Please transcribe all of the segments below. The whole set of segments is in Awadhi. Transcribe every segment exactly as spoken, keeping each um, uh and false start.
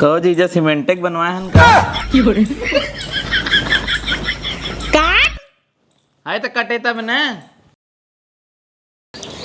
कहो जीजा, सीमेंटे के बनवाए हन का? का? आए तो कटे तब न।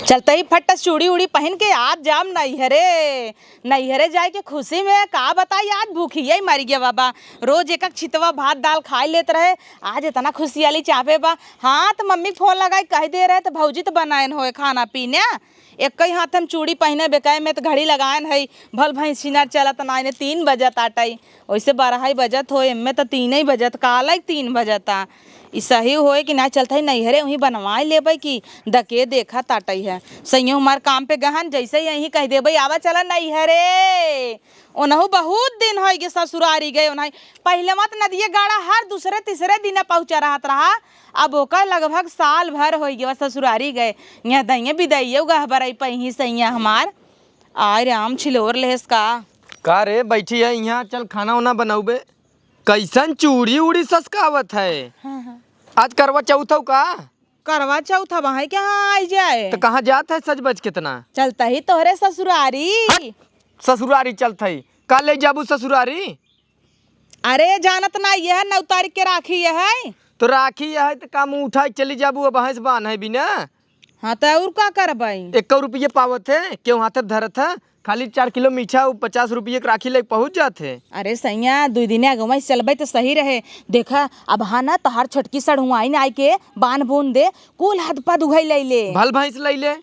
चलते ही फट चूड़ी उड़ी पहिन के आज जाम नैहरे। नैहरे जाए के खुशी में का बताई, आज भूखिया ही मर गया बाबा। रोज एक एक छितवा भात दाल खाए लेत रहे, आज इतना खुशियाली चापे बा। हाँ, तो मम्मी के फोन लगाई, कह दे रहे तो भौजी तो बनाएन होए खाना पीना। एक ही हाथ में चूड़ी पहिने, बेकाय में तो घड़ी लगाएन है, भल भैंस छिनार चलत ना, इन्हें तीन बजत आटई। वैसे बारह ही बजत हो, एम्मे तो तीन ही बजत, काला ही तीन बजता। ई सही होए कि ना चलत है नैहरे, वहीं बनवाए लेबै कि दके देखा ताटई है। सैया हमार काम पे गहन, जैसे ही यहीं कह देबै, "आवा चला नैहरे।" ओनहु बहुत दिन होइ गए ससुरारी गए, ओनहु पहिले मत नदिये गाड़ा हर दूसरे तीसरे दिन पहुँचा रहत रहा। अब ओकर लगभग साल भर होइ गए ससुरारी गए। यहाँ दइये बिदाइये गहबरई पही सैया हमार। आय राम, छिलोर लेस का? का रे, बैठी है यहाँ, चल खाना उना बनौबे। कैसन चूड़ी उड़ी ससकावत है? हाँ, हाँ। आज करवा चौथ हौ का? करवा चौथ अब है, कहाँ आई जाए? तो कहाँ जात है सज बज कितना? चलता ही तोहरे ससुरारी। हट, ससुरारी चलत है, का ले जाबू ससुरारी? अरे जानत ना, यह नौ तारीख के राखी यह है। तो राखी यह है तो का मुँह उठाए चली जाबू, अब भैंस बान है बिना? हाँ, तो और का करबै? एक रुपये पावत है, केहू हाथे धरत है, खाली चार किलो मीठा, उ पचास रुपये के राखी लेके पहुँच जात है। अरे सैया, दुई दिने अगवा से चलबै तो सही रहे। देखा, अब हाँ ना, तोहार छोटकी सड़हुआइन आइके बान बून दे, कुल हद पद उहै लैले। भल भैंस लैले,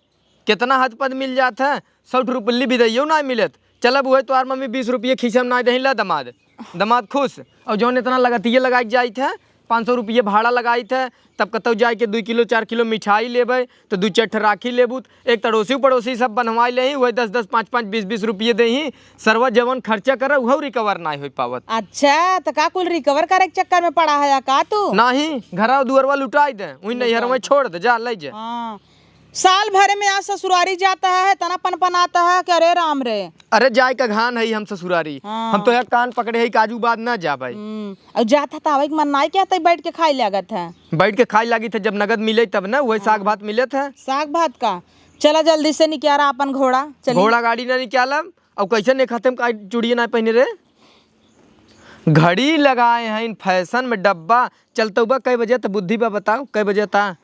कितना हद पद मिल जात है, सौ रुपये बिदैयो ना मिलत। चलब उहै तोहार मम्मी बीस रुपये खीसे में ना दही, ला दमाद। दमाद खुश। और जौन इतना लगतिये लगाइ के जाइत है, पाँच सौ रुपये भाड़ा लगाइत है, तब कतौ जाए के दुई किलो चार किलो मिठाई लेबै, तो दुई चार ठे राखी लेबू, तो एक तड़ोसी पड़ोसी सब बनवाई लेही, वही दस दस, पाँच पाँच, बीस बीस रुपये देही। सरवा जवन खर्चा करे, उहौ recover नाहीं होइ पावत। अच्छा, तो का कुल recover करे के चक्कर में पड़ा है का तू? नाहीं, घरा दुअरवा लुटाई दे, वही लुटाई नैहर में दे। छोड़ दे, जा, ले जा। हाँ, साल भर में आज ससुरारी जाता है, तना पनपनाता है कि अरे राम रे। अरे जाए का घान है हम ससुरारी। हाँ। हम तो यहाँ कान पकड़े है, काजू बाद ना जा भाई। हम्म, और जाता तो आवे के मन नाई कहते, बैठ के खाई लागत है। बैठ के खाई लागित है, जब नगद मिले तब ना, वही साग हाँ। भात मिलत है। साग भात का? चला जल्दी से निकारा अपन घोड़ा, चली। घोड़ा गाड़ी ना निकालब, और कैसे नहीं खाते हम का चूड़िया ना पहने रे? घड़ी लगाए हैं इन fashion में डब्बा। चलतौ बा कै बजे त बुद्धि बा बताओ, कै बजे ता?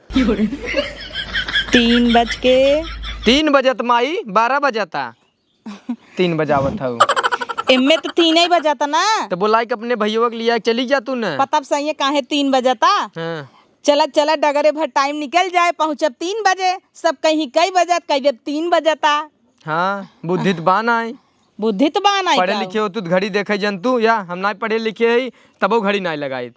तीन बज के। तीन बजे त माई, बारह बजे ता। तीन बजावत हऊ। एम्मे त तीन ही बजता ना। त बोलाई के अपने भैया के लिया चली जा तू न। पता अब सही है काहे तीन बजता। हाँ। चला, चला, डगरे भर time निकल जाए, पहुँचब तीन बजे। सब कहीं कै बजत, कह देब तीन बजता। हाँ, बुद्धि त बा नाई। बुद्धि त बा नाई पढ़े का? लिखे हो तू त घड़ी देखे जन तू, या हम नाई पढ़े लिखे हई, तबो घड़ी नाई लगाई।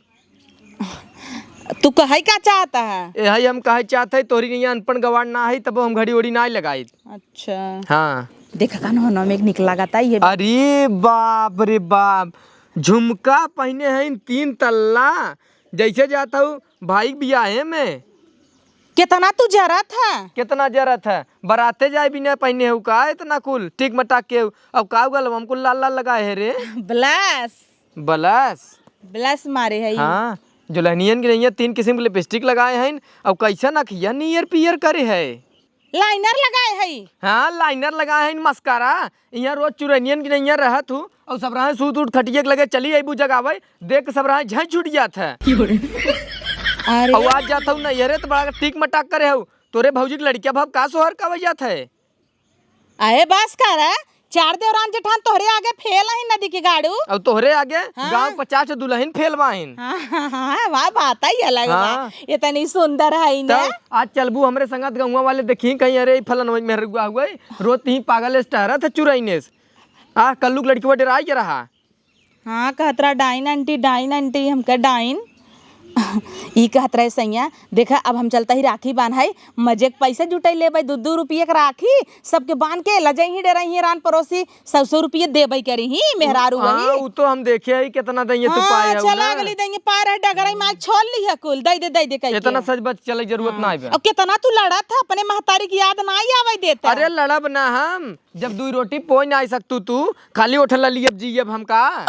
तू कहै का चाहता है? ए हई हम कहै चाहत हई, तोहरी नैया अनपढ़ गवार ना हई, तबो हम घड़ी ओड़ी नाई लगाई। अच्छा। हाँ। देखा का नौ में एक निक लागता ये। अरे बाप रे बाप, झुमका पहने हैं तीन तल्ला, जैसे जात हऊ भाई के बियाहे में। कितना तू जरत है? कितना जरत है? बराते जाए बिना पहने हऊ का इतना कुल? ठीक मटाक के हऊ। अब का गल हमको लाल लाल लगाए है रे? Blush। Blush? Blush मारे है। हाँ, दुल्हनियन के नैया तीन किस्म के lipstick लगाए हैं। अब कैसन अखिया नियर पियर करे है? Liner लगाए है। हाँ, liner लगाए हैं, mascara। यहाँ रोज चुरैनियन के नैया रहत हूँ, और सब रहे सूत उठ खटिया के लगे चली अइबू जगावे, देख के सब रहे झै छूट जात है। अरे। और आज जात हूँ नैहरे तो बड़ा टीक मटाक करे हूँ, तोरे भौजी के लड़किया भाव का सोहर का वजह है? अरे बस कर, चार देवरान जेठान तोहरे आगे फेल ही नदी के गाड़ू। और तोहरे आगे हाँ। गाँव पचास दुल्हन फेल बाहिन। हाँ, हाँ, हाँ, वाह, बात ही अलग बा। हाँ। इतनी सुंदर है ही ना। तब आज चलबू हमरे संगत गौवा वाले देखी कहीं, अरे, ई फलनवा मेहरुआ हुए, रोज तीन पागल से टहरत है चुरैने से। आ, कल्लू के लड़कवा डेराई के रहा। हाँ, कहत रहा, "डाइन आंटी, डाइन आंटी," हमका डाइन। ई कहत रहे, "सैया, देखा, अब हम चलता ही राखी बांधे, मजे के पैसा जुटाई लेबै, दू दू रुपये के राखी, सबके बांध के लजई ही, डेरई ही, रान पड़ोसी, सौ सौ रुपये देबै करी ही, मेहरारू हाँ, वही।" उ तो हम देखे ही, कितना दइये तू हाँ, पाए हो चला ना। अगली दइये, पार है, डगरई मार छोड़ ली है कुल, दे दे, दे दे, कह के। इतना सज बज चले के जरूरत हाँ। ना है। अब कितना तू लड़ा था, अपने महतारी की याद ना ही आवे देता। अरे, लड़ब ना हम, जब दुई रोटी पोई ना आई सकतू तू, खाली ओठ ललियब जियब हम का?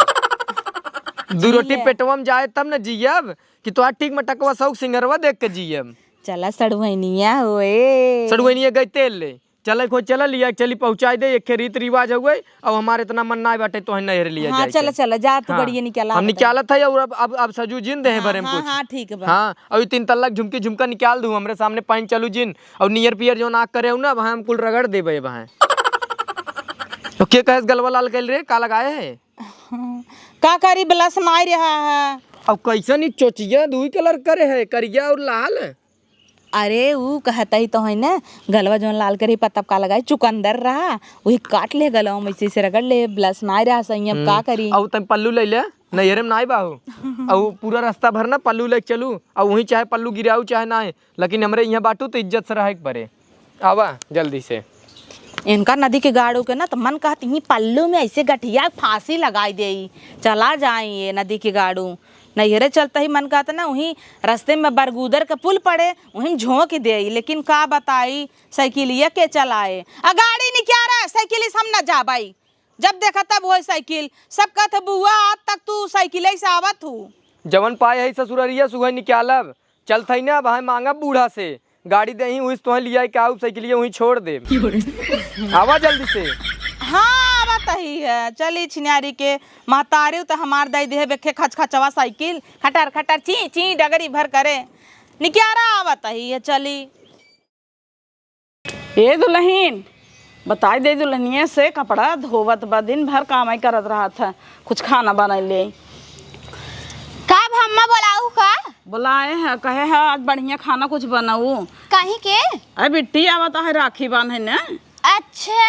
दुई रोटी जियब। पेटवा में जाए तब न जियब, कि तोहार ठीक मटकवा शौक सिंगरवा देख के जियब। चला सड़ुआइनिया होए। सड़ुआइनिया गई तेल ले। चले को चला लिया, चली पहुँचाइ दे, एक रीत रिवाज हो गई। अब हमारे इतना मन ना बाटे तोहन नैहरे लिया हाँ, जाए चला, के। चला, जा तू हाँ, गड़िया निकाला हम बता। निकालत है और अब, अब, अब सजू जिन देहे हाँ, भरे में हाँ, कुछ। हाँ, ठीक बा। हाँ, और ये तीन तल्ला झुमकी झुमका निकाल दू, हमरे सामने पहन चलू जिन, और नियर पियर जो नाक करे हो ना, वहाँ हम कुल रगड़ देबे वहाँ। तो के कहे गलवा लाल कैल रे, का लगाए है? का करी, ब्लस नाई रहा है। अब कैसन ई चोचिया दुई कलर करे है, करिया और लाल। अरे, ऊ कहत ही तो है ना, गलवा जौन लाल करे, पतब का लगाई, चुकंदर रहा, वही काट ले गलवा में, ऐसे, ऐसे रगड़ ले, ब्लस नाई रहा सही, अब का हम्म। करी? अब तम पल्लू ले ले, नैहरे में नाई बाहू। अब पूरा रास्ता भर ना पल्लू ले चलू, अब वहीं चाहे पल्लू गिराऊ चाहे नाई, लेकिन हमरे यहाँ बाटू तो इज्जत से रहे के पड़े। आवा जल्दी से। इनका नदी के गाड़ू के ना, तो मन कहत ही पल्लू में ऐसे गठिया फांसी लगाई देई, चला जाई ये नदी के गाड़ू। नैहरे चलत ही मन कहत ना, वहीं रस्ते में बरगुदर के पुल पड़े, वहीं झोंक देई। लेकिन का बताई, साइकिलिया के चलाए, आ गाड़ी निकारा, साइकिल से हम न जाबाई। जब देखा तब होई साइकिल, सब कहत, "बुआ, आज तक तू साइकिल से आवत हूँ।" जवन पाए है ससुररिया सुहै निकालब, चलत ही ना, अब है मांगब बूढ़ा से, गाड़ी देही, उस तोहे लिया के आऊ, साइकिलिया वहीं छोड़ दे। आवा जल्दी से। हाँ, आवा तही है। चली छिनारी के महतारी तो हमार दई दे बेखे खचखचवा साइकिल, खटर खटर ची ची डगरी भर करे। निकारा आवा तही है, चली। ए दुलहिन, बताई दे दुलहिनिया से, कपड़ा धोवत बा, दिन भर काम ही करत रहत है, कुछ खाना बनाई ले। का अम्मा बोलाऊ का? बोलाए है, कहे है आज बढ़िया खाना कुछ बनाऊ। काहे के? अरे बिट्टी आवत है राखी बांधे ने। अच्छा,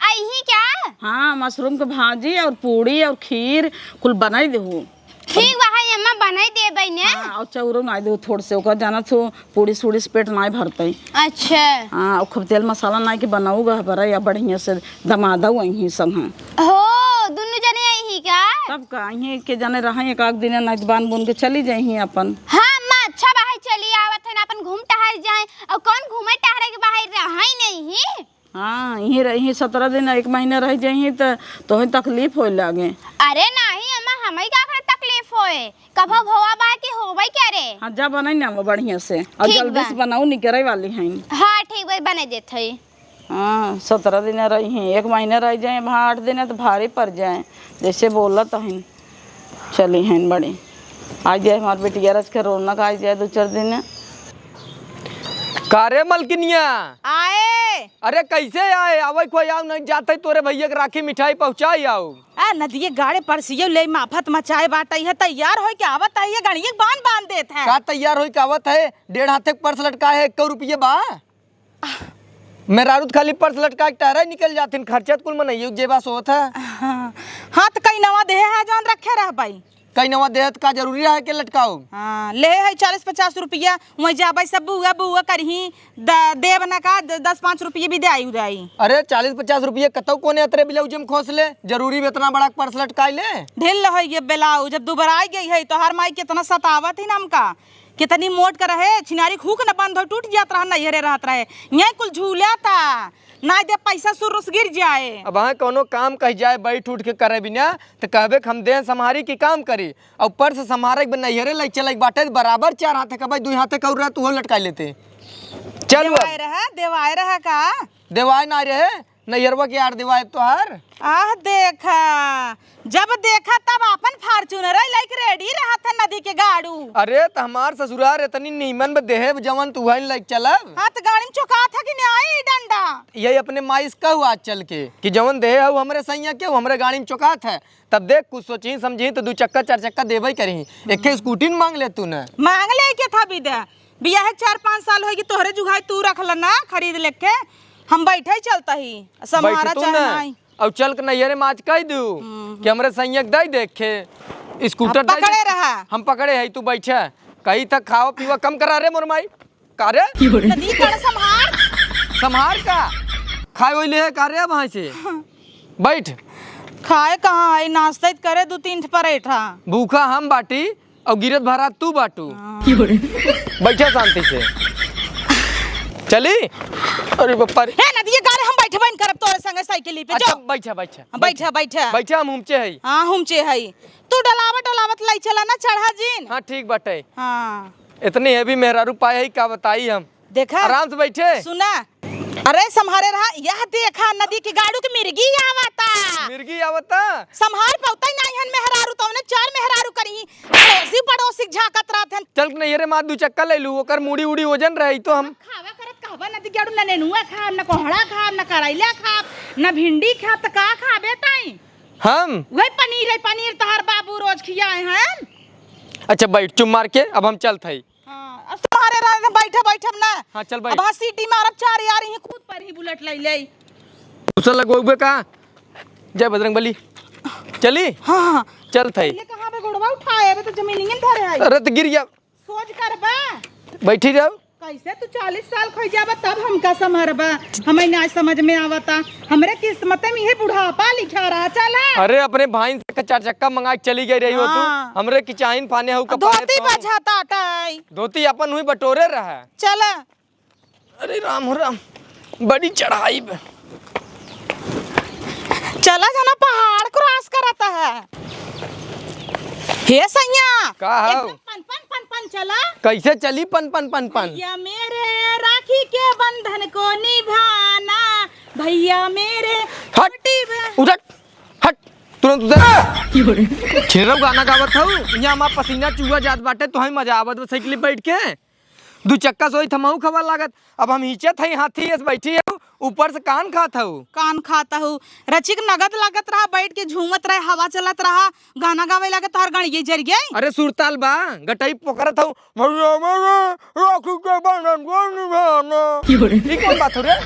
अइही क्या? हाँ, मशरूम के भाजी और पूड़ी और खीर कुल बनाई देहू। ठीक बा, है अम्मा, बनाई देबै ने। हाँ, और चाउरो नाई देहू थोड़ से, ओकर जानत हो, पूड़ी सूड़ी से पेट नाई भरतै। अच्छा। हाँ, और खूब तेल मसाला नाई के बनाऊ गहबरा या बढ़िया से दमादऊ अइही संग। हो, दुनू जने अइही का? तब का, अइही के जने रहै, एक आध दिन नाई तो बान बुन के चली जइही अपन। हाँ अम्मा, अच्छा बा, है चली आवत है ना, अपन घूम टहर जाए। और कौन घूमे टहरे के बाहर रहै नहीं ही? हाँ, इहीं रही, सतरह दिन, एक महीना रह जाइहीं, त तोहे तकलीफ होए लागे। अरे नाही अम्मा, हमई का करे तकलीफ होए? कभो भवा बा कि होबई क्या रे? हाँ, जा बनाई ना वो बढ़िया से। और ठीक जल्दी बा। से बनाऊ, निकरे वाली हैं। हाँ, ठीक बा, बने देत हई। हाँ, सतरह दिन रही हैं, एक महीना रह जाए, वहाँ आठ दिन है तो भारी पड़ जाए, जैसे बोलत हैं। चली हैं बड़ी, आ जाए हमार बेटिया रच के रौनक, आ जाए दो चार दिन। का रे मलकिनिया? आए। अरे कैसे आए? आवै कोई आऊ नहीं, जात है तोरे भैया के राखी मिठाई पहुँचाई आऊ। आ नदिये गाड़े परसियो ले माफत मचाए बाटै है, तैयार होई के आवत है, ये गणिये बांध बांध देत है। का तैयार होई के आवत है? डेढ़ हाथे के पर्स लटकाए है, एक रुपये बा? मेहरारू त खाली पर्स लटका के टहरे निकल जाथिन, खर्चा त कुल मनइयो के जेबा से होत है। हाँ, हाँ, त कई नवा देहे है जौन रखे रहबई। कई नवा देहे त का जरूरी रहे के लटकाऊ? हाँ, लेहे है चालीस पचास रुपया, वहीं जाबई सब बुआ बुआ करही, द-, देब ना का, द-, दस पाँच रुपये भी दे आई उदाई। अरे चालीस पचास रुपये कतौ कोने अतरे ब्लाउज में खोस ले, जरूरी बा इतना बड़ा पर्स लटकाई ले? ढील होई गे ब्लाउज, जब दुबराई गई है, तोहार माई कितना सतावत ही ना हमका। कितनी मोट कर रहे, छिनारी खूक न बंद हो, टूट जात रहा, नैहरे रहत रहे। यहीं कुल झूला था, ना दे पैसा सुरुस गिर जाए। अब हाँ कौनो काम कह जाए, बैठ उठ के करे बिना, त कहबे कि हम देह संभारी की काम करी। और पर्स संभारे के नैहरे ले चले के बाटे, बराबर चार हाथे कहबे, दुई हाथे का रहा, तू हो लटकाई लेते। चल अब। देवाए रहा, देवाए रहा का? देवाए ना रहे, नैहरवा के यार देवाए तोहार। आह, देखा, जब देखा तब आपन Fortuner लइके ready रहत है नदी के गाड़ू। अरे, त हमार ससुरार इतनी नीमन बा देहेब जवन तू वही लइके चलब। हाँ, त गाड़ी में चुकात है कि नहीं आई डंडा? यही अपने माई से कहू आज चल के कि जवन देहे हऊ हमरे सैया के, ऊ हमरे गाड़ी में चुकात है। तब देख, कुछ सोची समझी त दू चक्का चार चक्का देबे करी। एक ठे स्कूटी न मांग ले तू न। मांग ले के था भी दे। बियाहे चार पाँच साल होई कि तोहरे जुगाई तू रख ल ना खरीद लेके, हम बैठे ही चलता ही, संभारा बैठ तू चाहे ना। नाई। और चल के नैहरे में आज कह दू हम्म। कि हमरे सैया के दे देखे, स्कूटर अब दे पकड़े दे। रहा। हम पकड़े है, तू बैठे। कही था खावा पीवा कम करा रे मोर माई। का रे? नदी कर संभार। संभार का? खाए वही ले है का रे अब यहाँ से? बैठ। खाए कहाँ है, नाश्ता ही करे दू तीन ठे परेठा। भूखा हम बाटी, और गिरत भरा तू बाटू। हाँ। बैठा शांति से। चली? अरे बप्पा रे। हे नदिये गाड़े, हम बैठबे न करब तोरे संगे साइकिल पे, अच्छा, जो। बैठा, बैठा। हाँ, बैठा, बैठा। बैठा, हम हुमचे हई। हाँ, हुमचे हई। तू डलावत, डलावत लाई चला ना, चढ़ा जिन। हाँ, ठीक बाटे। हाँ। इतनी heavy मेहरारू पाए हई, का बताई हम। देखा? आराम से बैठे। सुना। अरे सम्हारे रहा, यह देखा नदी के गाड़ू के मिर्गी आवता। मिर्गी आवता? सम्हार पउतइ नाहीं हन मेहरारू, तउने चार मेहरारू करिहीं। पड़ोसी पड़ोसी झाँकत रहत हन। चल के नइहरे मा दुइ चक्का लइ लू, ओकर मूड़ी उड़ी ओजन रहे, ई तो हम खावा करत कहबा नदी के गाड़ू, न नेनुआ खाब, न कोहड़ा खाब, न करैला खाब, न भिंडी खाब, त का खाबे ताई? हम? वही पनीर है, पनीर तहार बाबू रोज खियाए हैं। अच्छा बैठ चुप मार के, अब हम चलत हई। हाँ, अब तुम्हारे रहने बैठे बैठे अब ना। हाँ, चल बैठ। अब हाँ सीटी मारब चार यार, यहीं कूद पर ही बुलेट लइ ले। दूसर लगवाउबे का? जय बजरंग बली। चली? हाँ, हाँ। चलत हई। पहले कहाँ पे गोड़वा उठाए, अबे तो जमीन ही धरे है। अरे तो गिर गया। सोच करबा। बैठी रहो। कैसे तू चालीस साल खोइ जाबा तब हमका संभरबा? हमें ना समझ में आवता। हमरे किस्मत में इहे बुढ़ापा लिखा रहा। चला। अरे अपने भाई से चार चक्का मंगा के चली गई रही हो तू। हाँ। हमरे की चाहिन फाने हो कपारे धोती तो। बझाता टाई। धोती अपन हुई बटोरे रहा। चला। अरे राम हो राम, बड़ी चढ़ाई बा। चला जना पहाड़ cross करत है। हे सैया, का हौ? एकदम पन पन पन पन चला। कैसे चली पन पन पन पन? भैया मेरे राखी के बंधन को निभाना, भैया मेरे हट, छोटी बहन उधर, हट, तुरंत उधर। छिनरऊ गाना गावत हऊ, यहाँ हमार पसीना चुआ जात बाटे, तोहई मजा आवत बा साइकिल पे बैठ के। दू चक्का सोई थमाऊ खबर लागत। अब हम हिचत हई हाथी अस बैठी हऊ, ऊपर से कान खात हऊ। कान खात हऊ। रचिक नगद लागत रहा, बैठ के झूमत रहे, हवा चलत रहा, गाना गावे लागे, तोहर गड़िये जर गई। अरे सुरताल बा, गटई पकड़त हऊ। भैया मेरे राखी के बंधन को निभाना। की बोले? ई कौन बात हो रे?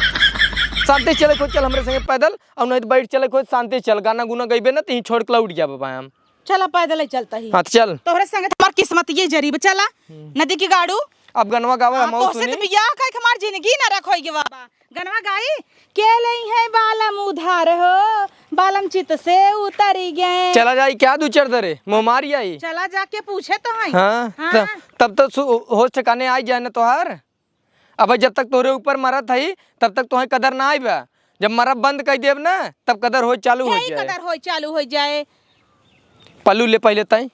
शांति चले को चल हमरे संगे पैदल, और नहीं तो बैठ चले को शांति चल। गाना गुना गइबे ना, तो यहीं छोड़ के लौट जाबे हम। चला, पैदल ही चलता ही। हाँ, तो चल। तोहरे संगे तो हमार किस्मत ये जरीब। चला, हम्म। नदी की गाड़ू। अब गनवा गावा, हाँ, हम तोहसे सुनी। तो बियाह कइके हमार जिंदगी ना रखोइगे बाबा। गनवा गाई, "के लई है बालम उधार हो, बालम चित से उतरी गए।" चला जाई क्या दू चार दरे, मुँह मारी आई। चला जाके पूछे तो है। हाँ, हाँ। त-, तब तो सु-, होश ठिकाने आई जाए ना तोहार। अब जब तक तोहरे ऊपर मरत हई, तब तक तोहे कदर ना आइबा। जब मरब बंद कइ देब ना, तब कदर होई चालू हो जाए। कदर होई चालू हो जाए। पल्लू ले पहिले तई,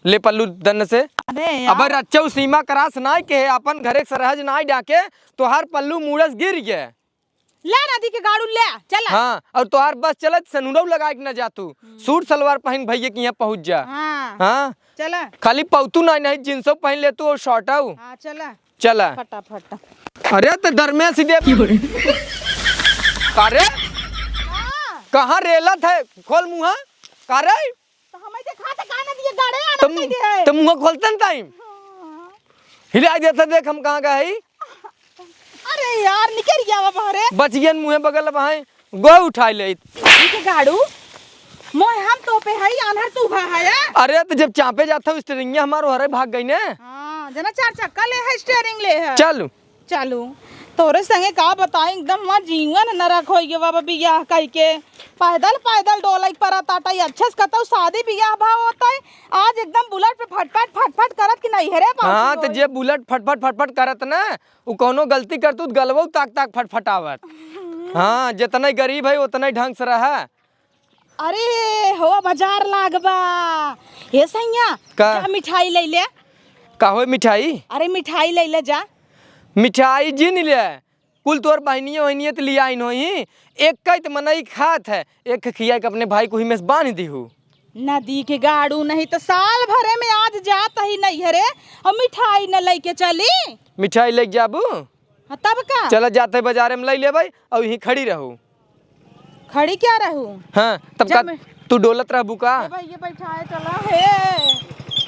ले पल्लू दन्न से। अबे यार। अबे रच्चऊ सीमा cross नाई के, अपन घरे से रहज नाई डाके, तोहार पल्लू मूड़स गिर गए। ले नदी के गाड़ू ले, चला। हाँ, और तोहार बस चलत सनुरऊ लगाए के ना जा तू। हम्म। सूट सलवार पहिन भैया के यहाँ पहुँच जा। हाँ। हाँ। चला। खाली पौतू नाई, नाई जींसो पहिन ले तू और शर्टऊ। हाँ, चला। चला। फटाफट। अरे, तो दरमे सीधे। का रे? हाँ। कहाँ रेलत है? खोल मुँहा। का रे? तो हमें देखा तो का नदी के गाड़े आना तुम, कह दे है। तुम मुँह खोलते न टाइम। हाँ। हिला देता, देख हम कहाँ का है। अरे यार, निकल गया बाबा रे। बच गयन मुँहे बगल बहाए। गो उठाई ले। ई के गाड़ू, मोय हम तो पे हई, आन्हर तू भा हया। अरे, तो जब चापे जात हऊ, steering हमारो हरे भाग गई ने। हाँ, जना चार चक्का ले है, steering ले है। चल। चलू। तोरे संगे का बताई, एकदम हमार जीवन नरक होई गे बाबा, बियाह कई के। पैदल, पैदल डोलई परत आटा, अच्छे से कतऊ शादी बियाह भा होतई। आज एकदम बुलेट पे फटफट, फटफट करत कि नहीं है रे बाबू हाँ, तो रोज? जे बुलेट फटफट, फटफट करत ना, उ कौनो गलती करतू त गलवो ताक ताक फटफटावत। हाँ, जितने गरीब है उतने ढंग से रहा। अरे हो बाजार लागबा। हे सैया, का? जा मिठाई ले ले। का होय मिठाई? अरे मिठाई ले ले जा। मिठाई जिन ले, कुल तोर बहनिया वहनिया त लियाइन होई, एक कई त मनई खात है, एक खिया के अपने भाई को ही में से बांध दिहू। नदी के गाड़ू नहीं तो साल भरे में आज जात ही नहीं हरे, और मिठाई न लेके चली। मिठाई लेके जाबू? हाँ, तब का? चला जाते बाजारे में लई लेबै, और यहीं खड़ी रहू। खड़ी क्या रहू? हाँ, तब जा का मैं तू डोलत रहबू का? ए भैया बैठाए चला हे।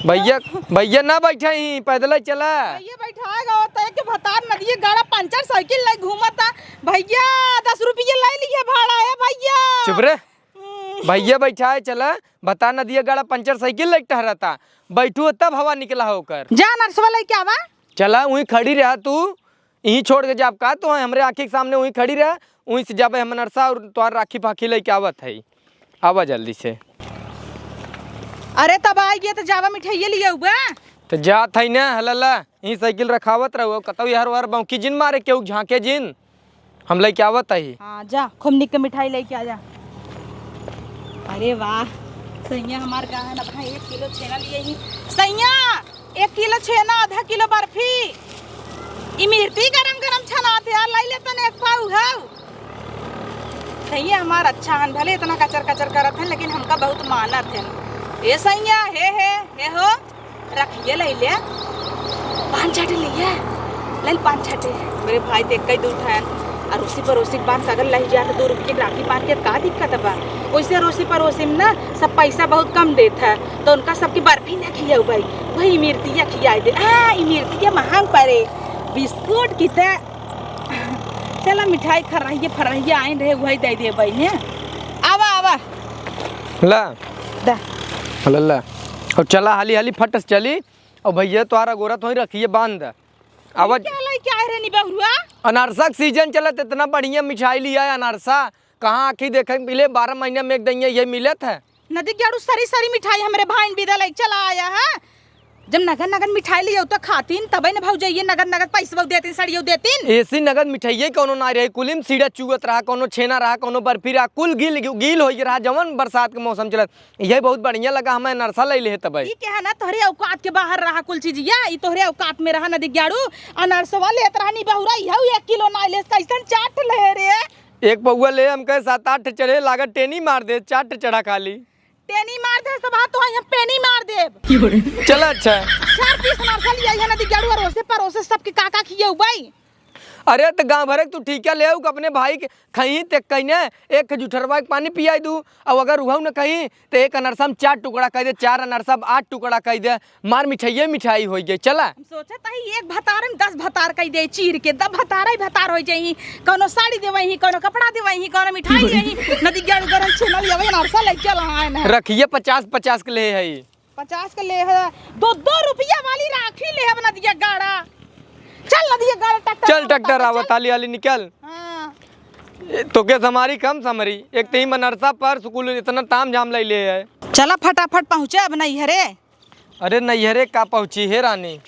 भैया, भैया ना बैठा ही, पैदल ही चला। भैया बैठाए गो तो एक भतार नदिये गाड़ा पंचर साइकिल ले घूमता। भैया दस रुपये ले लिए भाड़ा है भैया। चुप रे। हम्म। भैया बैठाए चला, बता नदिया गाड़ा पंचर साइकिल लेके टहरता, बैठू तब हवा निकला होकर। जा नरसवा लेके आवा। चला, वहीं खड़ी रहा तू, यहीं छोड़ के जाब का? तो हमरे आँखी के सामने वहीं खड़ी रहा, वहीं से जाबे हम नरसा और तोहार राखी फाखी लेके आवत है। आवा जल्दी से। अरे तब आई गया तो जावा मिठाइये लिए हुआ। तो जात है ना, हलला, यहीं साइकिल रखावत रहो, कतौ यार वार बौकी जिन मारे, केहू झांके जिन। हम लेके आवत ही। हाँ, जा, खूब निक के मिठाई लेके आ जा। अरे वाह, सैया हमार का है ना भाई, एक किलो छेना लिए ही। सैया, एक किलो छेना, आधा किलो बर्फी। इमरती गरम गरम छनात है, लाई ले तने एक पाव हऊ। सैया हमार अच्छा हन, भले इतना कचर कचर करत हैं, लेकिन हमका बहुत मानत हैं। ए सैया, हे, हे, हे हो, रखिए लै ले। पान छाटे लै ले। लै ले पान छाटे। मेरे भाई तो एक ही दूठ हैं। अरोसी परोसी के बांध सगल लही जात, दो रुपये की राखी बांध के का दिक्कत बा? वैसे अरोसी परोसी में ना सब पैसा बहुत कम देत है, तो उनका सबकी बर्फी ना खियाऊ भाई, वही इमरतिया खियाई दे। आ, इमरतिया महंग पड़े, बिस्कुट की त चला मिठाई खर्रहिया फर्रहिया आइन रहे, वही दे दे भाई ने। आवा, आवा। ला। दा। ला, ला। और चला हाली हाली फट से चली। और भैया तोहार अगोरत होई रखिए बांध। आवा। क्या लाई क्या है रे निबहुआ? अनारसा के सीजन चलत, इतना बढ़िया मिठाई लिया है अनारसा। कहाँ आँखी देखे के मिले, बारह महीने में एक दइया ये मिलत है। नदी के आड़ू सरी सरी मिठाई हमरे भाईन बिदा लइके चला आया है। जब नगद नगद मिठाई लियाऊ तो खातीन, तबे न भौजइये नगद नगद पैसवा देतीन, सड़ियो देतीन। ऐसी नगद मिठाइये कौनो ना रहे, कुलिम सीढ़ा चुअत रहा, कौनो छेना रहा, कौनो बर्फी रहा, कुल गील, गील होइ रहा, जवन बरसात के मौसम चलत। यही बहुत बढ़िया लगा, हमें अनरसा ले ले तबे। ई के है ना, तोहरे औकात के बाहर रहा कुल चीजिया, ई तोहरे औकात में रहा नदी के आड़ू। अनरसवा लेत रहा निबहुआ, इहऊ एक किलो ना ले, कैसन चाट ले रे। एक पौआ ले, हम कहे सात आठ चढ़े, लागत टेनी मार दे, चार चढ़ा खाली। टेनी मार दे सब, हाँ, तो हम पेनी मार देब। चला अच्छा। चार पीस अनरसा लिया है नदी के आड़ू, अरोसे परोसे सबके काका खियउबई। अरे त गाँव भरे के तू ठीका लेउ, अपने भाई के खइहीं ते कइने, एक जुठरवा के पानी पियाई दू, अउ अगर उहउ न खइहीं त एक अनरसा में चार टुकड़ा कइ दे, चार अनरसा में आठ टुकड़ा कइ दे, मार मिठाइये मिठाई होइ गई। चला। हम सोचत हई एक भतार में दस भतार कइ दे, चीर के दस भतार ही भतार होइ जाई। कौनो साड़ी देवई ही, कौनो कपड़ा देवई ही, कौनो मिठाई देवई ही। नदी के आड़ू गरम छेना लियावे, अनरसा ले चल आए ना। रखिए पचास पचास के ले हई। पचास के ले है, दो दो रुपया वाली राखी ले अब नदिया गाड़ा। चल नदिया गाड़ा, ट्रैक्टर चल, वाला ट्रैक्टर ताके आवत, चल। हाली हाली निकल। हाँ। ए, तोके समारी कम समरी, एक तही मनरसा पर स्कूल इतना ताम झाम लइ ले है। चला फटाफट पहुँचे अब नैहरे। अरे नैहरे का पहुँची हे रानी,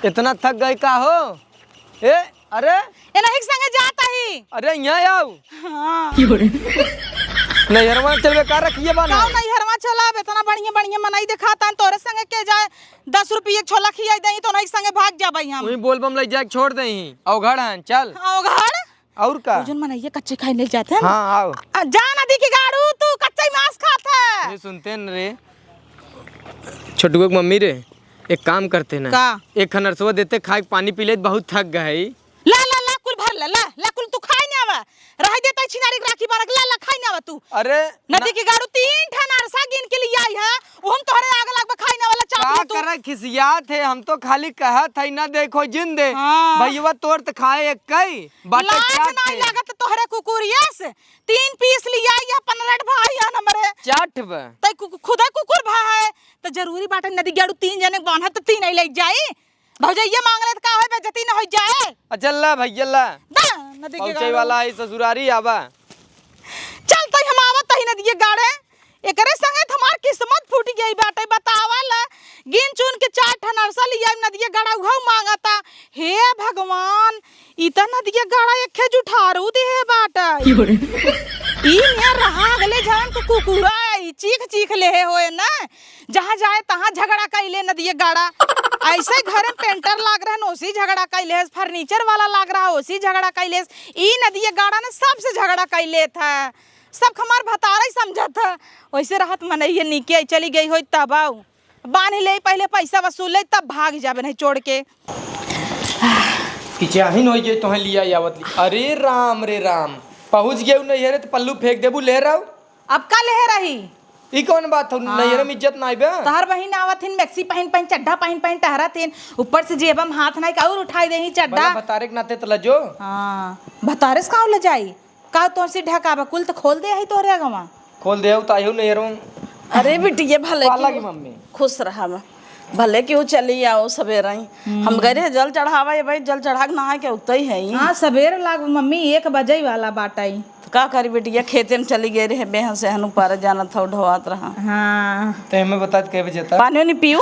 इतना थक गई का हो? ए, अरे। एनही के संगे जात ही। अरे, यहाँ आओ। हाँ। नैहरवा चलबे का रखिए बा ना? गाँव नैहरवा चलब, इतना बढ़िया, बढ़िया मनई देखाता, तोरे संगे के जाए, दस रुपये के छोला खियाई देई, तो ओनही के संगे भाग जाबई हम। वही बोलबम लइ जाए, छोड़ देई, अवघड़ हैं, चल। अवघड़? और का? वो जौन मनइया कच्चे खाए नहीं जाते हैं ना? हाँ, आओ। आ, जा नदी के गाड़ू, तू कच्चा ही मांस खात है। ये सुनते न रे, छोटुआ के मम्मी रे, एक काम करते ना। का? एक खनरसवा देते, खाए के पानी पी ले, बहुत थक गए। ला, ला, ला, कुल भर ला, ला, ला, कुल तू खाई ना आवा। रह देता छिनारी के राखी बारक, ला, ला, खाई ना आवा तू। अरे, नदी ना। के गाड़ू तीन ठन अरसा गिन के लिए आई है, वो हम तोहरे आग लाग खाई ना वाला चाप का तू। करे खिसियात है, हम तो खाली कहत है ना, देखो जिंदे। हाँ। भैया तोर त खाए एक कई, बाटे लाज चाट नहीं है। लागत तोहरे कुकुरिया से। तीन पीस लिए आई है, पनरठ भाई है हमरे। चाट बा। तै कु-, खुदा कुकुर भा है, तो जरूरी बाटे नदी गाड़ू तीन जने बांधत तो तीन ही ले जाई। भौजइया मांग ले त का होई, बेइज्जती न होई जाए। अच्छा ला भैया ला। दा, नदी के पहुँचे गाड़ू। वाला है ससुरारी आवा। चल तई हम आवत ही नदिये गाड़े। एकरे संगे त हमार किस्मत फूट गई बाटे, बतावा ला। गिन चुन के चार ठन अरसा लिया नदिये गाड़ा उहउ मांगता। हे भगवान, ई त नदिये गाड़ा एक खे जुठारू देहे बाटे। ई नियर रहा अगले जन्म के कुकुरा, ई चीख चीख लेहे होए ना। जहाँ जाए तहाँ झगड़ा कइले नदिये गाड़ा। ऐसे घरे में पेंटर लाग रहन, ओसी झगड़ा कइले, फर्नीचर वाला लाग रहा, ओसी झगड़ा कइले। ई नदिये गाड़ा न सबसे झगड़ा कइले था, सब हमार भतारा ही समझत था। वैसे रहत मनइये नीके आई चली गई होई तब आऊ। बांध ले पहले पैसा वसूल ले तब भाग जाबे नहीं छोड़ के। कि चाही न होई गई तोहे लिया आवत ली। अरे राम रे राम, पहुँच गए नैहरे तो पल्लू फेंक देबू ले रहा। अब का लेहे रही? ई कौन बात हो? हाँ। नैहरे में इज्जत ना आइबे? तोहर बहिन आवत हिन, मैक्सी पहिन पहिन, चड्ढा पहिन पहिन टहरत हिन, ऊपर से जेबा में हाथ नाई का और उठाई देही चड्ढा। भला भतारे के नाते त लजो। हाँ, भतारे से का ले जाई? का तोर से ढकाबा? कुल त खोल दे ही तोहरे अगवा। खोल दे हो त आयो नैहरों। अरे बिटिया भले पाला की की मम्मी। खुश रहा। भले कि उ चली आओ सबेरे ही। हम्म। हम गए रहे जल चढ़ावा, ये भाई जल चढ़ा के नहा के उतई है ही। हाँ, सबेर लाग मम्मी, एक बजे वाला बाटई। त का करी बिटिया, खेते में चली गए रहे, बेहन से हनु पारे जानत हौ ढोआत रहा। हाँ। तो हमें बता दे कै बजे तक? पानी नहीं पीऊ?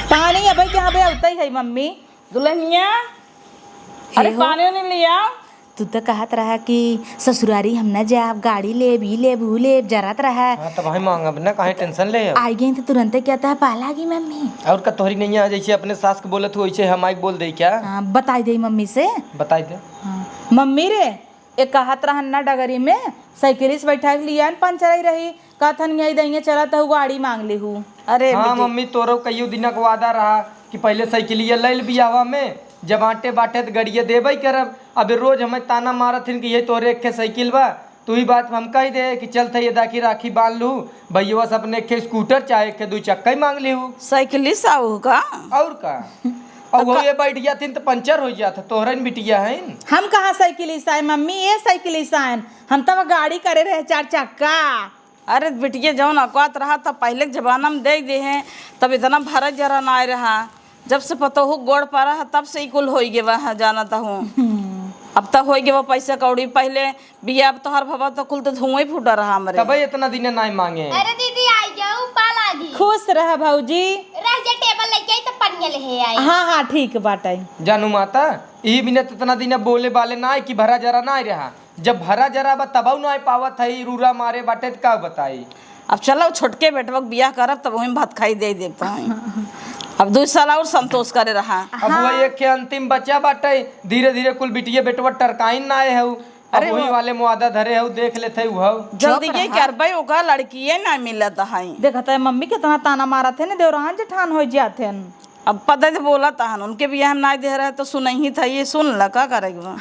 पानी अबे क्या बे उतई है मम्मी। दुल्हनिया, अरे हे हो। पानी नहीं लिया। तू तो कहत रहा कि ससुरारी हम न जाब, गाड़ी लेब, ई लेब, ऊ लेब, जरत रहा। हाँ, तब हम मांगब न, काहे tension ले अब? आई गई तो तुरंते कहता है, "पाला गई मम्मी।" और का, तोहरी नैया जैसे अपने सास के बोलत हो, वैसे हम आई बोल दे क्या? हाँ, बताई दे मम्मी से। बताई दे। हाँ, मम्मी रे, ए कहत रहन ना डगरी में, साइकिलिस बैठा के लिया न पंचर आई रही, कहत हन यही दइया चलत हूँ, गाड़ी मांग लेहू। अरे हाँ बिटी। मम्मी, तोरो कईयो दिना के वादा रहा कि पहिले साइकिलिया ले ले बियाहवा में, जब आटे बाटे त गड़िया देबे करब। अबे रोज हमें ताना मारत हिन कि ये तोरे एक ठे साइकिल बा, तू ही बात हम कह दे कि चलत है ये दाखी राखी बांध लू, भैया से अपने एक ठे स्कूटर चाहे एक ठे दू चक्का ही मांग लिहू। साइकिलिस आऊ का? और का? और तो वो का ये बैठ जात हिन तो पंचर हो जात है, तोहरे न बिटिया है। हम कहाँ साइकिलिस आए मम्मी, ये साइकिलिस आए, हम तब गाड़ी करे रहे चार चक्का। अरे बिटिया, जौन औकात रहा तब पहिले के जमाना में दे दे हैं, तब इतना भरा जरा ना आए रहा। जब से पतोहू गोड़ पड़ा है तब से ई कुल होई गेवा है, जानत हूँ। हम्म। अब तक होई गेवा पैसा कौड़ी, पहिले बिया अब तोहर भवा तो कुल तो धुआं ही फूटा रहा हमरे। तबे इतना दिने नाई मांगे। अरे दीदी, आई जाऊ, पा लागी। खुश रह भौजी। रह जा, टेबल लेके आई तो पनिया ले आई। हाँ, हाँ, ठीक बाटे। जानू माता, ई बिना तो इतना दिने बोले बाले ना कि भरा जरा ना रहा। जब भरा जरा बा तबहु ना पावत है, रूरा मारे बाटे त का बताई। अब चलो छोटके बेटवा के बियाह करब तब वही भात खाई दे देता है। अब दू साल और संतोष करे रहा। अब वो हाँ। एक के अंतिम बच्चा बाटे, धीरे धीरे कुल बिटिया बेटवा टरकाइन ना आए हऊ। अब अरे वही वो वाले मुआदा धरे हऊ, देख लेते हऊ। जल्दी चुप ये रहा। करबे, ओका लड़किए ना मिलत है। देखत है मम्मी कितना ताना मारत है ना, देवरान जेठान हो जात है। अब पता तो बोला तहन, उनके बियाह में नाई दे रहे तो सुनही था, ये सुन ल, का करे के बा?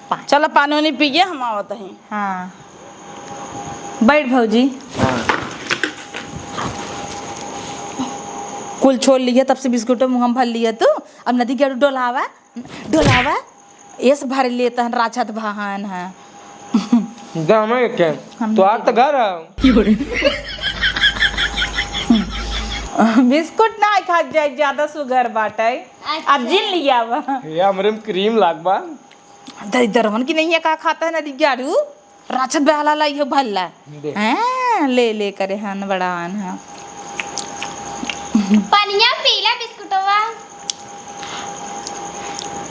पा- चलो पानी उनी पिए, हम आवत ही। हाँ, बैठ भौजी। हाँ। कुल छोड़ लिया, तब से बिस्कुटो मुँह में भर लिया तू। अब नदी के डोलावा, डोलावा, एस भर लिए तहन राछत बहान है। गाँव में के? हम तो आज तो घर है। बिस्कुट ना खा जाए, ज्यादा सुगर बाटे। अच्छा। अब जिन लिया बा। ये हमरे में क्रीम लाग बा। दरिद्रवन की नहीं है, का खाता है ना दिग्गाड़ू? राछत बहाला लाई हो भल्ला। दे। हाँ, ले ले करे हन बड़ा आन है। पनिया पीला बिस्कुटवा।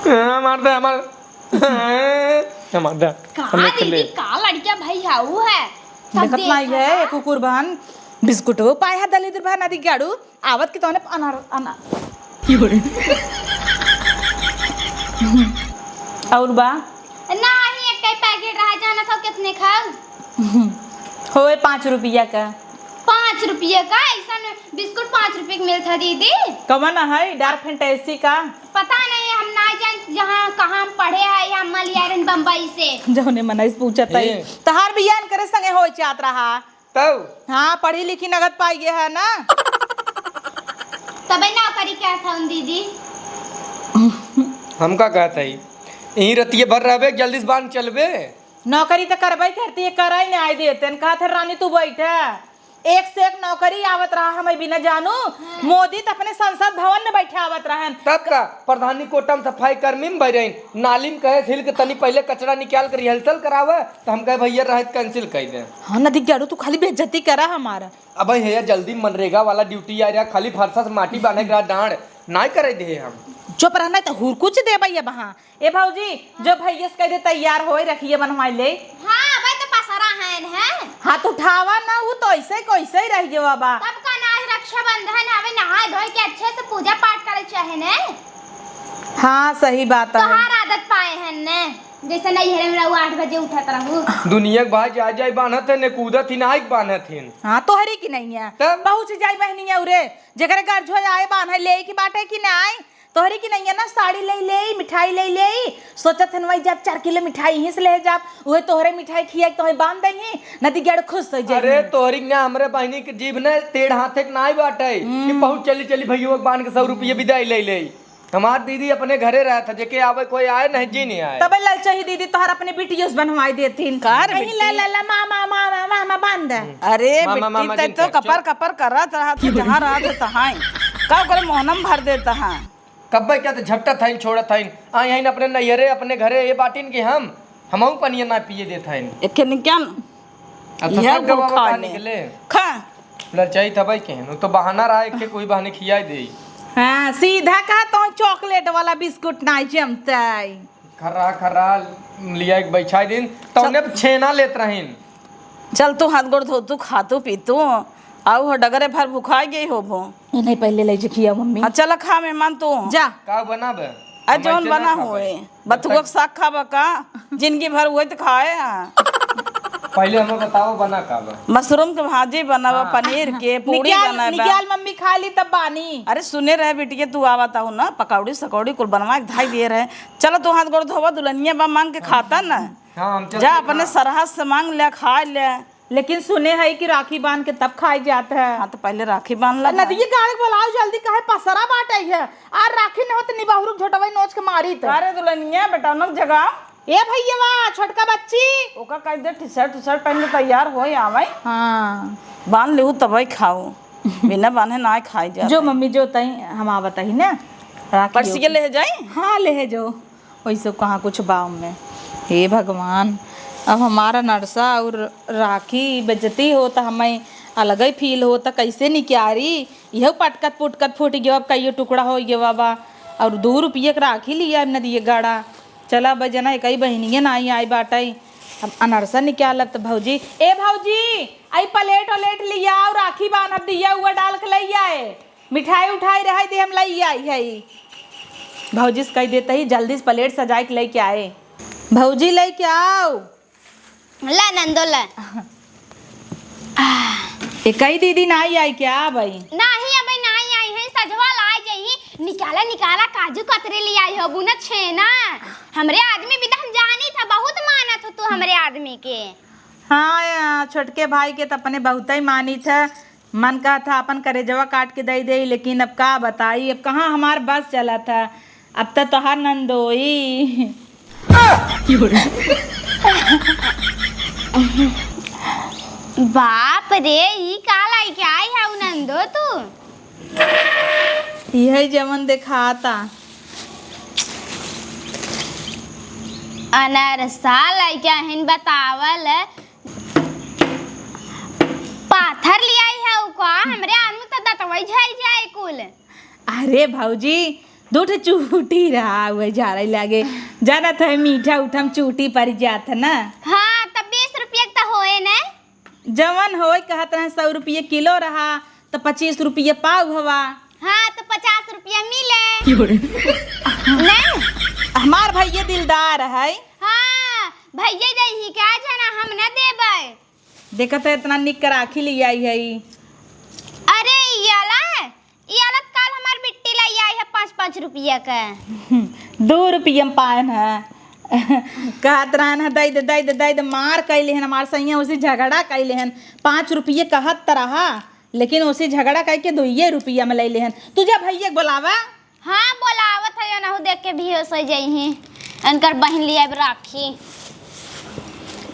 हाँ, मार दे, मार। हाँ, मार दे। का हमने दीदी, खेले। का लड़किया भाई हाउ है? सब देखत नाई देखत है, बा। एक कुकुर बहन बिस्कुट हो पाए है दलिद्र बहन आदि गाड़ू। आवत की तोने अनार, अनार। और बा? नाही, एक ही पैकेट रहा, जाना था कितने खाऊ? होए, पाँच रुपया का। पाँच रुपया का? ऐसा बिस्कुट पाँच रुपया का मिलता दीदी? कवन है? डार्क फैंटेसी का? पता नहीं, हम ना जान, जहाँ, कहाँ हम पढ़े हैं, हम मलियारन बम्बई से। जौने मनई से पूछत है। ए। तहार बियान करे संगे होए चाहत रहा। तब? हाँ, पढ़ी लिखी नगद पाई गया है ना। तबे नौकरी क्या था उन दीदी? हम का कहत हई, यहीं रतिये भर रहबे, जल्दी से बांध चलबे। नौकरी तो करबे करती है, कराई नहीं आई देते हैं। कहा थे रानी तू बैठे, एक से एक नौकरी आवत रहा हमें बिना जानू। हाँ। मोदी तो अपने संसद भवन में बैठे आवत रहन। तब का प्रधानी कोटा में सफाई कर्मी में बैठ रही, नाली में कहे हिल के तनी पहले कचरा निकाल के रिहर्सल करावे, तो हम कहे भैया रहे कैंसिल कर दे। हाँ, नदी गाड़ू, तू खाली बेइज्जती करा हमारा। अब भैया जल्दी मनरेगा वाला ड्यूटी आ रहा, खाली फरसा से माटी बांधे के रहा, डांड नाय करे दे हम। चुप रहना तो हुरकुच दे भैया वहाँ। ए भौजी, जो भैया से कह दे तैयार होए, रखिए बनवाई ले। हाँ, अबे तो पसरा है न, है। हाथ उठावा ना, वो तो ऐसे को ऐसे ही रह गया बा। तब का ना, आज रक्षाबंधन हवे, नहाए धोए के अच्छे से पूजा पाठ करे चाहे ने। हाँ, सही बात है। तोहार आदत पाए हैं ने। जैसे नैहरे में रहू, आठ बजे उठत रहू। दुनिया के भाई जाए जाए बान्हत है, ने कूदत ही नाइक बान्हत ही। हाँ, तोहरी की नहीं है। तब? पहुँच जाए बहनिया उरे, जेकरे घर झोए आए बान्हे ले की बाटे की नाई। तोहरी की नहीं है ना, साड़ी ले ले, मिठाई ले ले, सोचत हन वही जाब चार किलो मिठाई यहीं से ले जाब, उहे तोहरे मिठाई खिया के तोहे बांध दे ही, नदी गड़ खुश हो जाए। अरे तोहरी ना, हमरे बहनी के जीभ ने टेढ़ हाथे के नाई बाटे कि हम्म। पहुँच चली चली भैया के बांध के सौ रुपये विदाई ले ले। हमार दीदी अपने घरे रहत है, जेके आवे कोई आए, नहीं जी नहीं आए। तबे ललचही दीदी तोहर अपने बिटियों से बनवाई देतीन। का रे कहीं बिट्टी? ला, ला, ला, मामा, मामा, मामा, बांध दे। अरे मामा, बिट्टी, मामा तै जिन तो कहत कपर, चुप। कपर करत रहत है, जहाँ रहत है तहाँ। का ओकरे मोहनम भर देता है। कब्बे क्या तो झपटत हईन, छोड़त हईन। आ यहीं अपने नैहरे, अपने घरे ये बाटिन कि हम, हमहू पनिया ना पिए देत हईन। एके निकाल। अब यह ससुर के गुड़ बाबा खा का ले। निकले? खा। ललचाई था भाई केहन, वो तो बहाना रहा, एक के कोई बहाने खियाई दे। हाँ, सीधा कहा तो चॉकलेट वाला बिस्कुट ना जमतई। खर्रा खर्रा लिया एक बैठा दिन, तौने छेना लेत रहीन। चल तू हाथ गोड़ धो, तू खा तू पी तू, आऊ हो डगरे भर भुखाई गई होबो। ये नहीं पहले ले जे खिया मम्मी। हाँ, चल खा मेहमान तू। जा। का बनाबे? आ, हमें जौन से ना बना खाबे। होए। जब बथुआ तक के साग खाबा का? जिंदगी भर उहे त खाए हैं। पहले हमें बताओ बना का बा? मशरूम के भाजी बनाबा, हाँ। पनीर के, पूड़ी निकाल, बनाबा। निकाल मम्मी खा ली तब बानी। अरे सुने रहे बिटिया, तू आवत हूँ ना, पकौड़ी सकौड़ी कुल बनवा के धाई दिए रहे। चलो तू हाथ गोड़ धोवा, दुल्हनिया बा मांग के खाता ना। हाँ, हम चलते जा अपने खा। सरहद से मांग ले, खा ले। लेकिन सुने है कि राखी बांध के तब खाई जात है। हाँ, तो पहले राखी बांध ला। नदिया गाड़ी बोलाओ जल्दी, काहे पसरा बाटे है। आ राखी न हो तो निबहुरुक झोटवई नोच के मारी त। अरे दुल्हनिया, बेटा नक जगा। ए भैयावा, छोटका बच्ची। ओका कह दे, टी-शर्ट, टी-शर्ट पहन के तैयार हो आवे। हाँ। बांध लेहू तबई खाऊ। बिना बांधे ना खाई जात जो है। मम्मी जो तई हम आवत ही ना। राखी परसी के होके। ले जाई? हाँ, ले जो। वैसे कहाँ कुछ बा में। हे भगवान, अब हमारा नरसा और राखी बेइज्जती हो त हमें अलग ही फील हो त कैसे निक्यारी? यह पटकत पुटकत फूट गयो, अब कईयो टुकड़ा हो गयो बाबा। और दो रुपये के राखी लिया न दिए गाड़ा। चला अब जना एक ही बहिनिये ना आई, आई बाटई। अब अनरसा निकालब त भौजी, ए भौजी, आई प्लेट व्लेट लिया और राखी बांधब दिया हुआ डाल के लई आए। मिठाई उठाई रहे दे, हम लई आई है। भौजी से कह देते ही जल्दी से प्लेट सजाए के लेके आए। भौजी लेके आओ। ला नंदो ला। एक ही दीदी नाई आई क्या भाई? नाही, अबे नाही आई है, सजवा ला जाई। निकाला निकाला काजू कतरी ले आई हो, बुना छेना। हमरे आदमी भी तो हम जानी था, बहुत मानत हो तू हमरे आदमी के। हाँ या, छोटके भाई के त अपने बहुत ही मानी था। मन का था अपन करेजवा काट के दे दे, लेकिन अब का बताई, अब कहाँ हमार बस चला था। अब त तोहार नंदोई। बाप रे, ई का लाई के आई है उ नंदो तू? यही जवन देखाता। अनरसा लइका हिन बतावल। पाथर ले आई है उ का? हमरे आदमी तो दतवई झर जाए कुल। अरे भौजी, दो ठे चूटी रहा, वही झाड़े लागे। जानत है, मीठा उठा में चूटी पड़ जात है ना। हाँ, तब बीस रुपया के तो होए न। जवन होए, कहत रहे सौ रुपये किलो रहा, तो पच्चीस रुपये पाव हवा। हाँ, तो पचास रुपया मिले। क्यों रे? नहीं। हमार भैया दिलदार है। हाँ, भैया दे ही क्या जाना, हम न देबै। देखत है, इतना निक राखी ले आई है। अरे, याला है। ई अलग काल हमार बिट्टी लाई आई है पाँच पाँच रुपया के। दो रुपया में पायन है। कहत रहन है, "दई दे, दई दे, दई दे।" मार कैले हन हमार सैया, उसी झगड़ा कैले हन। पाँच रुपये कहत त रहा, लेकिन उसी झगड़ा कह के दुइये रुपया में ले ले हन। तू जा भैया के बोलावा। हाँ, बोलावत है, एनहु देख के बेहोश हो जाई हैं। इनकर बहिन ले आइब राखी।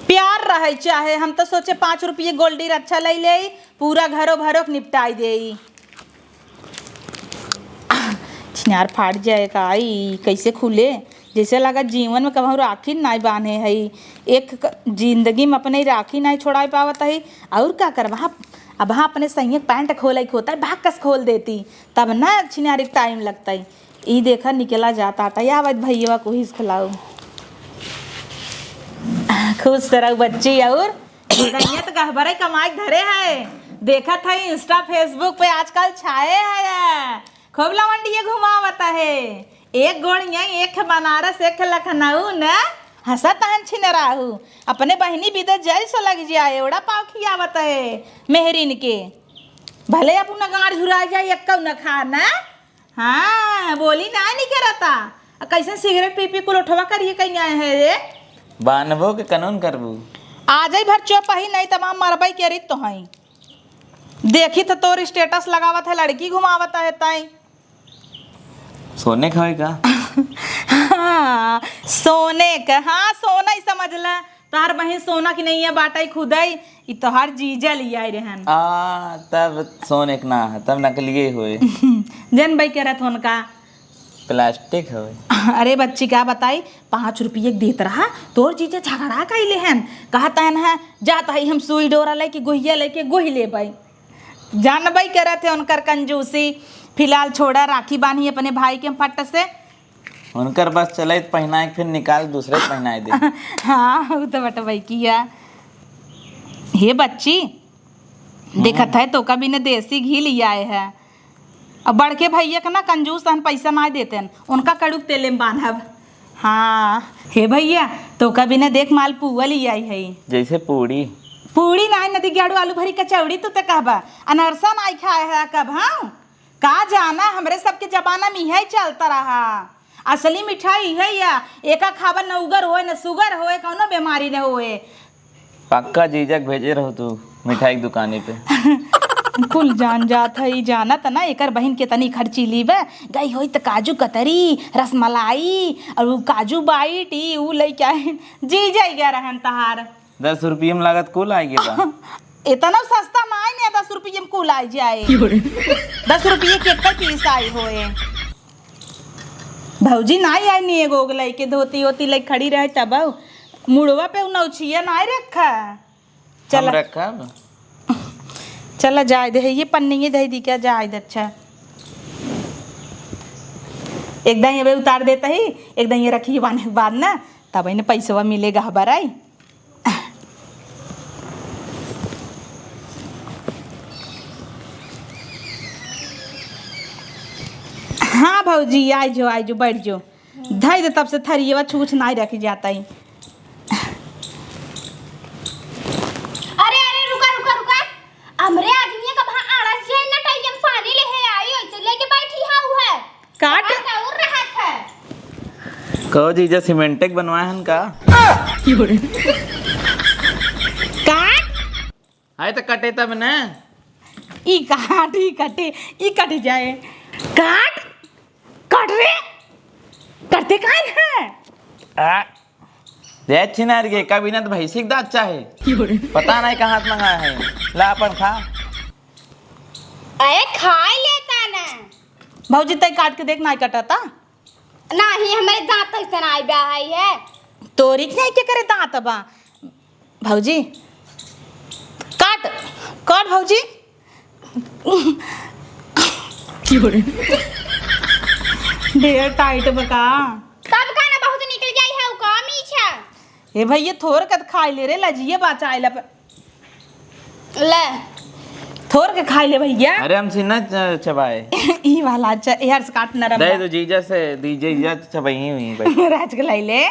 प्यार रहे चाहे, हम तो सोचे पाँच रुपये गोल्डी रक्षा ले ले, पूरा घरो भरो के निपटाई देई। छिनार फाट जाए का, ई कैसे खुले? जैसे लगा जीवन में कबहूँ राखी नाई बांधे हई। एक क-, जिंदगी में अपने राखी नाई छोड़ाए पावत हई। और का करबा? अब हाँ, अपने सैया के पैंट खोले के होता है, भाग कस खोल देती, तब ना छिनारे के टाइम लगता है। ई देखा निकला जाता आटा, या आवत भैया को हिस खिलाओ। खुश रहो बच्ची, और गइया तो गहबरे कमाई के धरे है। देखत है Insta Facebook पे आजकल छाए है, खूब लवंडिये घुमावत है। एक गोड़िया, एक बनारस, एक लखनऊ न। हंसत हन छिनराहू, अपने बहिनी बिदे जैसे लग जाए, ओड़ा पाव खियावत है मेहरिन के। भले अपना गाड़ झुरा जाए, एक न खा न। हाँ, बोली ना नहीं करता। आ कैसे सिगरेट पी पी कुल उठवा करिए कहीं आए हैं रे? बानबो के कानून करबू। आ जाई भर चुप ही, नहीं तमाम मरबई के रित तो हई। देखी तो तोर status लगावत है, लड़की घुमावत है ताई। सोने खावे का? हाँ, सोने का, हाँ, सोना ही समझ ला। तोहार बहिन सोना की नहीं है, बाटा ही खुदाई, ई तोहार जीजा लिया रहन। आ, तब सोने के ना है, तब नकलिए होए। जन भाई कह रहा था उनका। प्लास्टिक हवे। अरे बच्ची, का बताई, पाँच रुपये के देत रहा, तोर जीजा झगड़ा कइले हन। कहत हन है, "जात हई हम सुई डोरा लेके, गोहिया लेके, गोही लेबै।" जानबै करत है उनकर कंजूसी। फिलहाल छोड़ा, राखी बांधी अपने भाई के फट से। उनकर बस चले त पहिनाए के फिर निकाल दूसरे के पहिनाए दे। हाँ, उ तो बटबई किया। हे बच्ची, देखत है तोका बिना देसी घी लियाए है। अब बड़के भैया के ना कंजूस हन, पैसा नाहीं देतेन, उनका कड़ुक तेले में बांधब। हाँ, हे भैया, तोका बिना देख मालपुआ लियाई है। जैसे पूड़ी। पूड़ी नाहीं, नदी गेड़ू आलू भरी कचौड़ी तू ते कहबा। अनरसा नाहीं खाए है कब, हाँ? का जाना, हमरे सबके जमाना में इहे चलता रहा। असली मिठाई इहे या, एका खाबा न उगर होए, न सुगर होए, कौनो बीमारी न होए। पक्का जीजा के भेजे रहो तू मिठाई के दुकानी पे। कुल जान जात है, ई जानत ना एकर बहिन केतनी खर्चीली बा। गई होई त काजू कतरी, रसमलाई और उ काजू बाइट, ई उ लइके आई। जीजा ही गया रहन तहार। दस रुपये में लागत कुल आइ गया बा। इतना सस्ता नाहीं ने, दस रुपये में कुल आइ जाए। दस रुपये के एक पीस आई होए। भौजी नाहीं आई नी, एगो ओग लइके धोती ओती लइके खड़ी रहे तब आऊ। मुड़वा पे उ नौछिया नाहीं रखा। हम चला। रखब। चला जाए दे, ये पन्नी ये दे दी क्या, जाए दे। अच्छा, एक दाई अबे उतार देता ही, एक दाई ये रखी बाने के बाद ना, तब इन्हें पैसवा मिलेगा हबर आई। हाँ भौजी, आइ जो, आइ जो, बैठ जो। धई दे तब से थरियवा छूछ नाहीं रखी जाता ही। अरे, अरे, रुका, रुका, रुका। हमरे आदमी का वहाँ आड़ा से न टाइम पानी ले है आई, ओइसे लेके बैठी है उ है। काट। काट और रहत है। कहो जीजा, सीमेंटे के बनवाए हन का? काट। हाय तो कटे तब न। ई काट, ई कटे, ई कट जाए। काट, काट रे। कटते काहे न है? आ, रे छिनार के, कभी ना तो भैंसी के दाँत चाहे। पता नहीं कहाँ से मंगाए हैं। ला अपन खा। अरे खाए लेता ना। भौजी, तै काट के देख, नाहीं कटता। नाहीं, हमरे दाँत ऐसे नाहीं बा है। तोरी के नाहीं के करे दाँत बा। भौजी, काट, काट भौजी। ढेर टाइट बा का? तब का ना, बहुत निकल जाई है, उ का मीठा। ए भैया, थोर के त खाइ ले रे, लजिए बचाए ला प-, ले। थोर के खाइ ले भैया। अरे, हमसे ना च-, चबाए। ई वाला अच्छा, ए हर्ष काट नरम दे बा। दो जीजा से, दीजिए जीजा चबाई हुई भाई। राज के लाई ले,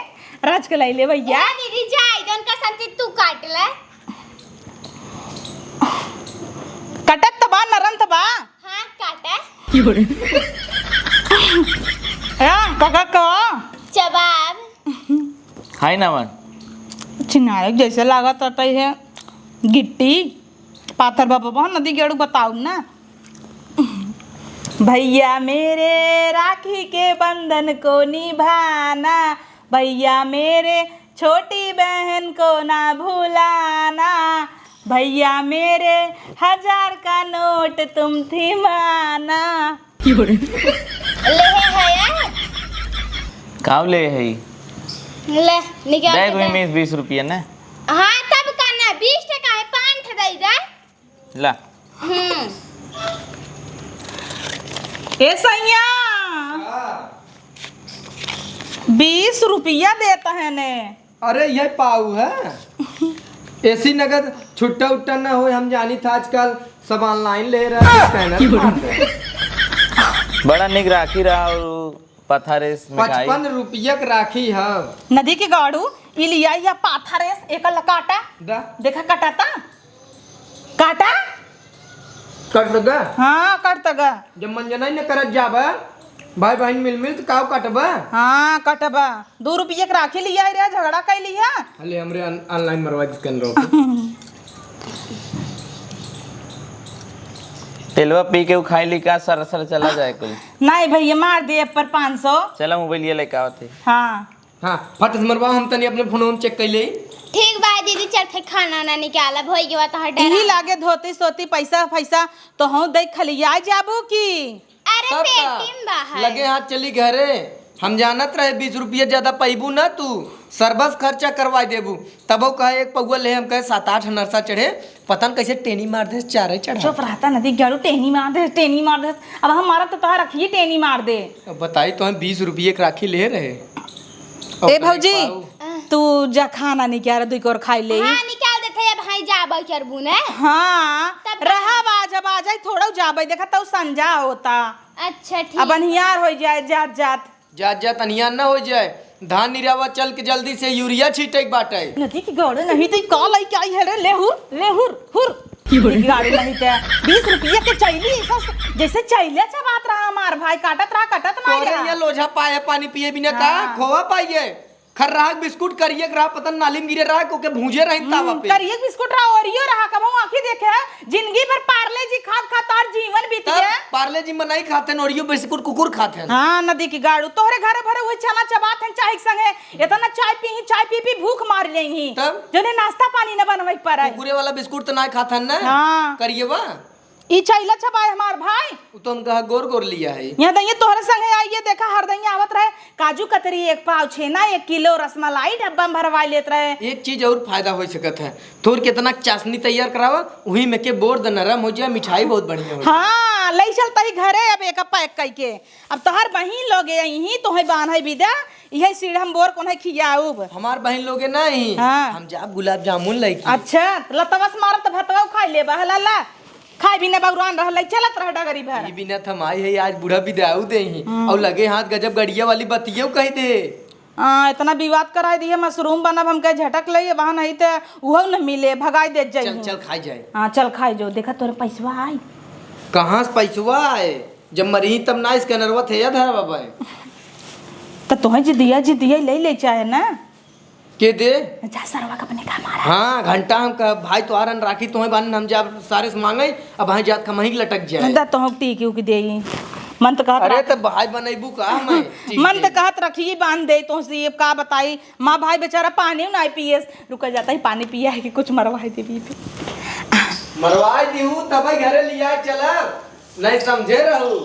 राज के लाई ले भैया। ए दीदी जाए, जौन का संती तू काट ले। कटत त बा, नरम त बा। हाँ, काटा। ए, काका का? जवाब। हाय ना बा। छिनारे जैसे लागत रहता है गिट्टी, पाथर बाबा, बहुत नदी गेड़ू बताऊ ना। भैया मेरे राखी के बंधन को निभाना, भैया मेरे छोटी बहन को ना भुलाना, भैया मेरे हजार का नोट तुम थिमाना। ले है, है। काव ले है? ले, निकाल दे के दो दे। में बीस रुपया ना। हाँ, तब का ना, बीस टका है, पाँच ठे दे दे। ला। हम्म। ए सैया, बीस रुपया देता है ने। अरे, ये पाऊ है। ऐसी नगद छुट्टा उट्टा ना हो, हम जानी था आजकल सब online ले रहा है, scanner मार दे। बड़ा निक राखी रहा और पथारेस मिठाई। पचपन रुपया के राखी है। नदी के गाड़ू, ई लिया या पाथारेस, एकर ला काटा। दा। देखा कटाता? काटा? कट दगा? हाँ, कट दगा। जब मंजना ही न करत जाबा, भाई बहन मिल मिल त काव कटबा? हाँ, कटबा। दो रुपये के राखी लिया है रे, झगड़ा कर लिया। अले हमरे अन-, online मरवा के कन रहो। तेलवा पी के उ खाई ली का, सर सर चला जाए कुल। नहीं भैया, मार दे पर पाँच सौ। चला मोबाइल ये लेके आवत है। हाँ। हाँ, फट से मरवाओ, हम तनी अपने फोन में check कर ले। ठीक बा दीदी, चल थे खाना ना निकालब, होई गवा तोहर डरा। यही लागे धोती सोती, पैसा फैसा, तो हम देख खलिया जाबू की। अरे तब का? पेटी में बा है। लगे हाथ चली घरे, हम जानत रहे बीस रुपया ज्यादा पैबू ना तू, सरबस खर्चा करवाइ देबू, तबो कहे एक पौआ ले, हम कहे सात आठ नरसा चढ़े, पता न कैसे टेनी मार दे, चारे चढ़ा। चुप रहता नदी गाड़ू, टेनी मार दे, टेनी मार दे। अब हम मारब तो तोहार रखिए टेनी मार दे। अब बताई, तो हम बीस रुपये के राखी ले रहे। ए भौजी, तू जा खाना निकाल, दुई कोर खाई ले। हाँ, निकाल देते हैं भाई, जा बचर बुने। हाँ, तब रहा बाज, अब आ जाए, थोड़ा जाबे, देखा तो संजा होता। अच्छा, ठीक। अब अनियार हो जाए, जात जात। जात जात अनियार ना हो जाए, धान निरावा चल के जल्दी से यूरिया छीटे के बाटे। नदी की गाड़ी नहीं तो का लई के आई है रे, ले हुर, ले हुर, हुर। नदी की गाड़ी नहीं तो बीस रुपये के चैली, ऐसा जैसे चैले चबात रहा हमार भाई, काटत रहा, काटत ना तोरे रहा। ये लोझा पाए पानी पिए बिना का हाँ। खोवा पाइए? खर्राह के बिस्कुट करिए के रहा, पता न नाली में गिरे रहा, कोके भूंजे रही तावा हम्म, पे। करिए के बिस्कुट रहा, ओरियो रहा, कबहू आँखी देखे है, जिंदगी भर पार्ले जी खात खात तोहर जीवन बीत तब गया। पार्ले जी में नहीं खाते, ओरियो बिस्कुट कुकुर खाते हैं। हाँ, नदी की गाड़ू, तोहरे घरे भरे हुए चना चबात हैं चाय के संगे, इतना चाय पी, चाय पी पी भूख मार लेंगी। तब? जौने नाश्ता पानी न बनवे के पड़े। कुकुरे वाला बिस्कुट तो ना खाते हैं ना? हाँ। करिए बा? ई चैला छपाए हमार भाई। उ तो हम कहा गोर गोर लिया है। यहाँ दइया तोहरे संगे आई, ये देखा हर दइया आवत रहे, काजू कतरी एक पाव, छेना एक किलो, रसमलाई डब्बा में भरवाई लेत रहे। एक चीज और फायदा हो सकत है, थोर केतना चाशनी तैयार करावा, उही में के बोर द नरम हो जाए, मिठाई बहुत बढ़िया हो जाए। हाँ, लई चल तही घरे अब एक पैक कई के। अब तोहर बहिन लोग यही तोहे बान्हे बिदा, इहे सीढ़म बोर कोन्हे खियाउब। हमार बहिन लोगे नहीं, हाँ। हम जाब गुलाब जामुन लइके। अच्छा, लतवा से मारब त भतवा खाई लेबा, हला ला। खाए बिना बौरान रहल है, चलत रह डगरी भर। ई बिना थमाई है, आज बूढ़ा बिदाऊ दे ही। हम्म। और लगे हाथ गजब गड़िया वाली बतियौ कह दे। हाँ, इतना विवाद कराई दिए, मशरूम बनब हमके झटक ले, वहाँ नहीं ते उहो न मिले, भगाई देत जाई चल, हूँ। चल खाई जाए। हाँ, चल खाई जो, देखा तोरे पैसवा आई। कहाँ से पैसवा आए? जब मरी तब ना स्कैनरवा थे या धरा बाबा। तो तोहे जिदिया, जिदिया ले ले चाहे ना। के दे? जा सरवा का अपने का मारा। हाँ, घंटा हम कह, भाई तोहार अन राखी तोहे बान हम जा सारे से मांगे, अब भाई जात खमही लटक जाए। दा तोहक टीकी उकी देई। मन तो कहत अरे रख- तो भाई बनैबू का मैं? टीकी मन तो देई। कहत रखी बांध दे तो सी, अब का बताई, माँ भाई बेचारा पानी ना पियस। रुका जाता ही पानी पिया है कि कुछ मरवाई देबी। मरवाई दीहू तब घरे लिया चला, नहीं समझे रहू।